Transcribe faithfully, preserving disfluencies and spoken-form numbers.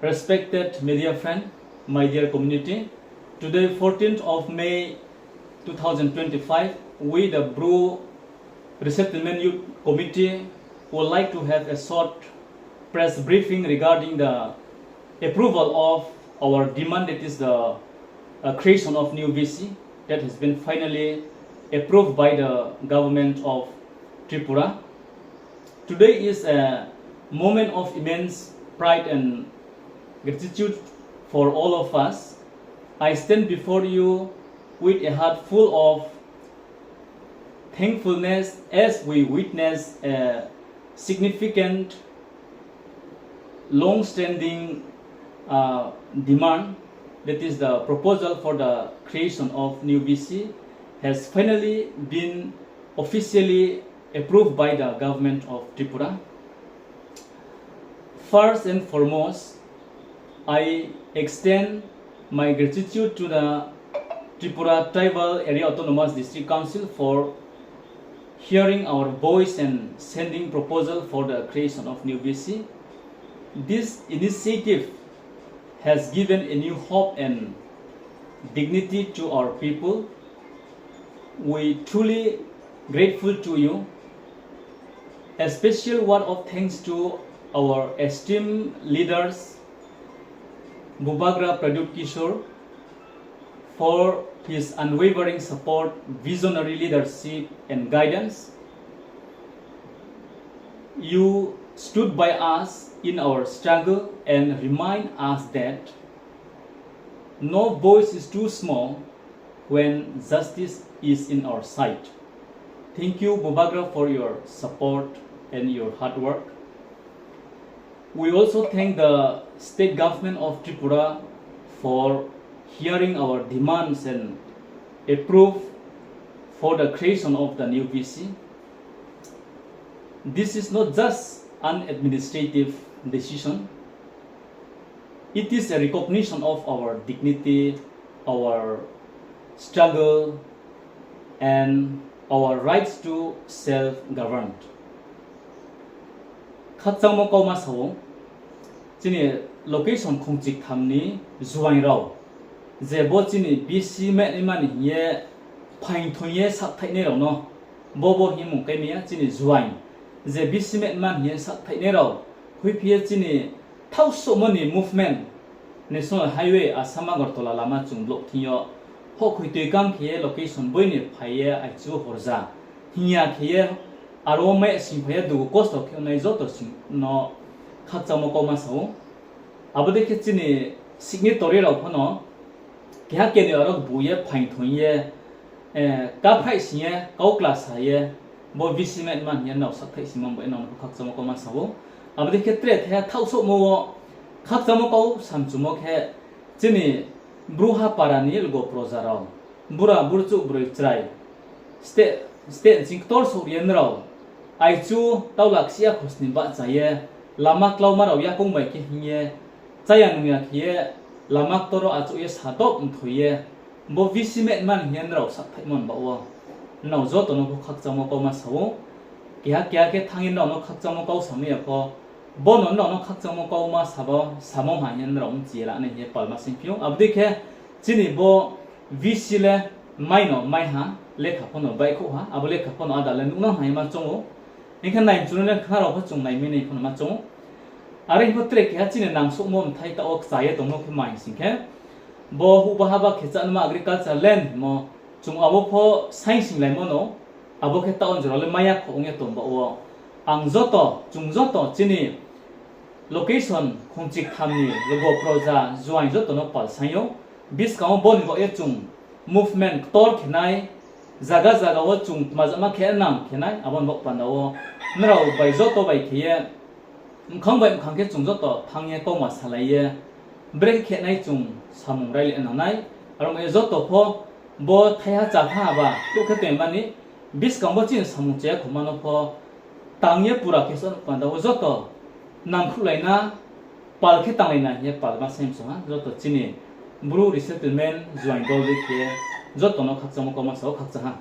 Respected media friend, my dear community, today, fourteenth of May two thousand twenty-five, we, the Bru Resettlement Youth Committee, would like to have a short press briefing regarding the approval of our demand, that is the uh, creation of new V C that has been finally approved by the government of Tripura. Today is a moment of immense pride and gratitude for all of us. I stand before you with a heart full of thankfulness as we witness a significant long-standing uh, demand, that is the proposal for the creation of new V C, has finally been officially approved by the government of Tripura. First and foremost, I extend my gratitude to the Tripura Tribal Area Autonomous District Council for hearing our voice and sending proposal for the creation of new V C. This initiative has given a new hope and dignity to our people. We truly grateful to you. A special word of thanks to our esteemed leaders, Bubagra Pradyut Kishore, for his unwavering support, visionary leadership, and guidance. You stood by us in our struggle and remind us that no voice is too small when justice is in our sight. Thank you, Bubagra, for your support and your hard work. We also thank the state government of Tripura for hearing our demands and approve for the creation of the new V C. This is not just an administrative decision. It is a recognition of our dignity, our struggle, and our rights to self-governed. Khakchangmo kauma sa ou, chini location Khongchiktham ni juaing rao, je bo chini V C mahnai mani hing ye phaing thoing ye sakthaihnai rao no, bo bo hingmung kaimai ya chini juaing, je V C mahnai mani hing ye sakthaihnai rao, hoihphi ye chini thaohsouhmo ni movement, National Highway Assam Agartala lama chung block thing yo, houhkhoi toi kang khe ye location boi ni phai ye aichu horja, hing ya khe ye aro wo mai sing phai ye dugu kosto khe nai joto sing no khakchangmo kauma sa ou. Abo dei khe chini signatory rao pho no keha keni aro bu ye phaing thoing ye, eh, kaphaih sing ye, kau kla sa ye, bo V C mahnai mani hing ye nrao sakthai singmo bai nrao no pho khakchangmo kauma sa ou. Abo dei khe tre the thaohsouhmo wo khakchangmo kau samchumo khe chini Bru ha para ni lgo proja rao, bura burchuh broi chrai, state, state nching ktor souh ri ye nrao, aichu taula ksi ya khosni bahcha ye, lama klauma rao yakoung bai khe hing ye, cháya nung ya khe ye, lama ktor wo achouh ye sadoh mthoi ye, bo V C mahnai mani hing ye nrao sakthaihmo ni baoh wo, nrao joto no pho khakchangmo kauma sa ou. Keha keha khe thanng ye nrao no khakchangmo kau samai ya pho, bo no nrao no khakchangmo kauma sa bo, samo ha hing ye nrao mchi ye la nai hing ye palma singphi ou. Abo dei khe chini bo V C le mai no mai ha, lekha pho no baihkhouh ha, abo lekha pho no áda le nuhnang ha hing ye ma choung ou. Hing khe nai mchu no le khna rao pho chung naimai nai pho no ma choung ou. Are hing pho tre keha chini nangsouhmo mthai taoh wo kcha ye tongmo khe ma hing sing khe, bo houhba haba khe chánma agriculture land hingmo, chung abo pho saing singlaimo no, abo khe taoh jora le mai ya kho ong ye tong baoh wo. Ang joto, chung joto chini location Khongchiktham ni lgo proja juaing joto no pal saing ou. Buskang wo bo ni baoh ye chung movement ktor khe nai, zaga zaga wo chung tma jama khe nang khe nai, abo ni baoh panda wo nrao bai joto bai khe ye, mkhang bai mkhang khe chung joto thanng ye kauma salai ye, brekhe khe nai chung samung raile nang nai. Aro mo ye joto pho bo thaiha chá thanng ha ba, tuh khe tongmani, buskang bo chini samung chaya khoma no pho, tang ye pura khe so panda wo joto nangkhruhlai na, pal khe tanglai na hing ye palma saing msong ha, joto chini Bru resettlement juaing dol dei khe, joto no khakchangmo kauma sa ou, khakchang ha.